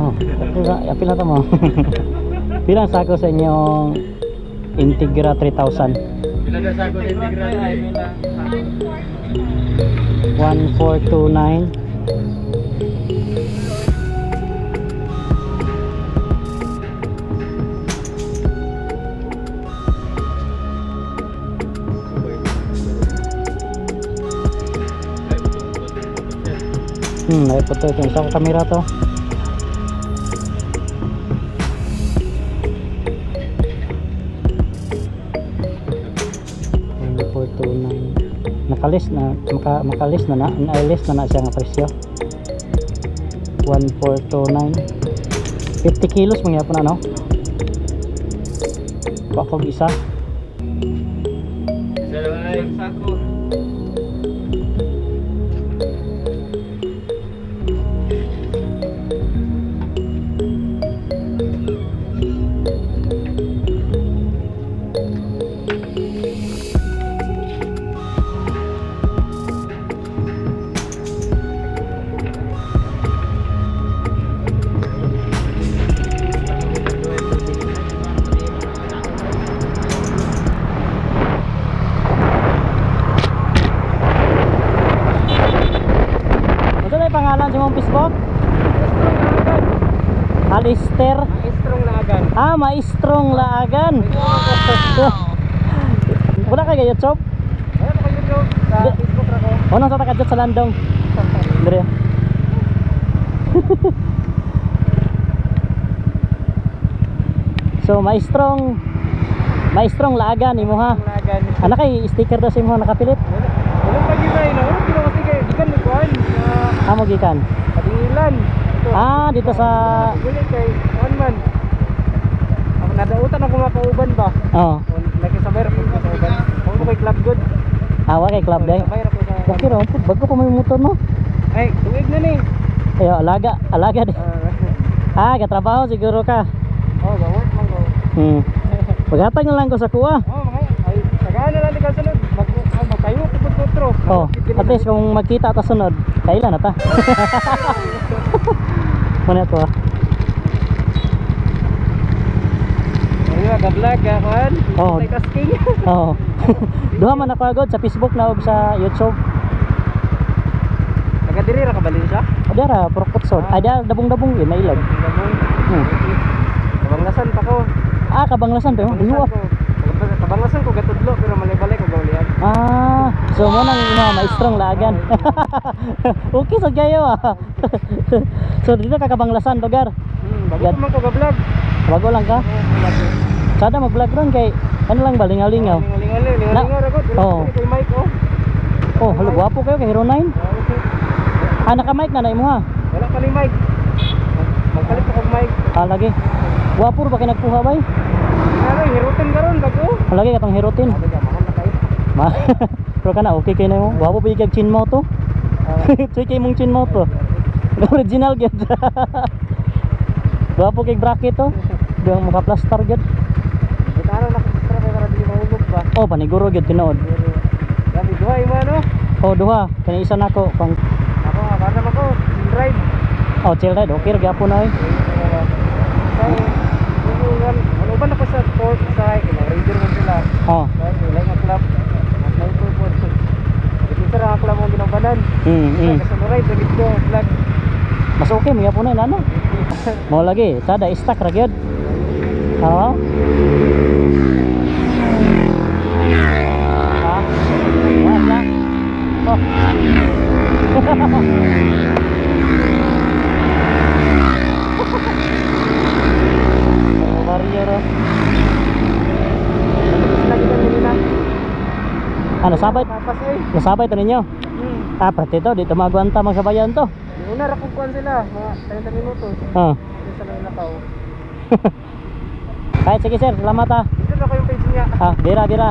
Oh, apil na to mo. Pila ang sako sa inyong Integra 3000? Pila na sako sa Integra? 1429. Ay po to. Ito, isa ko kamera to. 1429. Nakalist na, makalist na na, na-list na na siya nga presyo. 1429. 50 kilos mangyapon na, no? Bakog isa. Isa lang ay. Sako. Ano na yung pangalan sa mong Facebook? Alister. Maestrong Laagan. Ah, Maestrong Laagan. Wala ka YouTube? Wala pa kayo YouTube. Sa Facebook ra ko. Ano sa takadjot sa landong? Andre. So, Maestrong Laagan imo ha. Laagan. Anak kay sticker daw sa imo nakapilit. Wala wala pa gyud ay no. Wala gyud kasi kay gikan ni kuan sa Amo gikan. Kadingilan. Ito. Ah, dito sa Guli kay kuan man. Ako nadautan ako mga kauban ba. Oh, Nakisabay ra ko sa kauban. Ako kay Club Good. awa kay club day. Sabay ra ko sa Okay ra, bago pa may motor no. Ay, tuig na ni. Ayo, alaga, alaga di. Ah, katrabaho siguro ka. Oh, gawat man ko. Paghatag na lang ko sa kuha. Oh, mga ay tagaan na lang di ka sunod. Mag magkayo ko pud kotro. Oh, at least kung magkita ta sunod, kailan na ta. Muna to. Ah. Ayun, ga-vlog ka kuan. Oh. Multitasking. Oo. Duha man ako agad sa Facebook na og sa YouTube. Taga diri ra ka balin siya? O dara, Purok Utsod. Ay, dara, dabong-dabong yun, nailag. Dabong. Kabanglasan pa ko. Ah, kabanglasan pa mo. Duwa. Kabanglasan ko. Kabanglasan ko gatudlo pero malay-balay ko gawlian. Ah, so mo nang ino, maestrong lagan. Okay sa kayo ah. So dito ka kabanglasan lugar. Bago pa man ko ga-vlog. Bago lang ka. Sada mag-vlog ron kay ano lang ba lingaw-lingaw. Lingaw-lingaw, lingaw-lingaw ra ko. Oh. Kay Mike oh. Oh, hala, gwapo kayo kay Hero 9. Ah, naka-mic na na imo ha. Wala pa ni mic. Magpalit ako og mic. Ah, lagi. Gwapo ra ba kay nagkuha bay? Ano, hirutin karon bago. Ah, lagi katong Hero 10. Sabi niya, mahal na kayo. Ma. Pero kana okay kay na mo. Gwapo pa yung chin mo to. Ah, Tuy kay mong chin mo to. Original gyud. Gwapo kay bracket to. Di ang maka-plaster gyud. Butano na ko sa para dili mahulog ba. Oh, paniguro gyud tinuod. Pero grabe duha imo ano. Oh, duha. Kani isa nako pang Ako nga para naman ko ride. oh, chill ride. Okay ra gyapon oy. Kay ano ba na ko sa port sa kay mga ranger man sila. Oh. Kay wala nga club. Sniper po. Dito sa ra club mo ginabanan. Kasi mo ride lagi ko vlog. Mas okay mo gyapon na ano. Mo lagi, sada stuck ra gyud. Oo. Ha? Wala. Oh. Oh, warrior, oh. Lagi na nila. Ano sabay? Tapas eh. Nasabay to ninyo? Ah, pati to, dito magwanta magsabayan to. Una ra kung kuan sila, mga 30 minuto. Ah. Dito sa nakaw. Kahit sige sir, salamat ah. Dito na ko yung page niya. Ah, bira bira.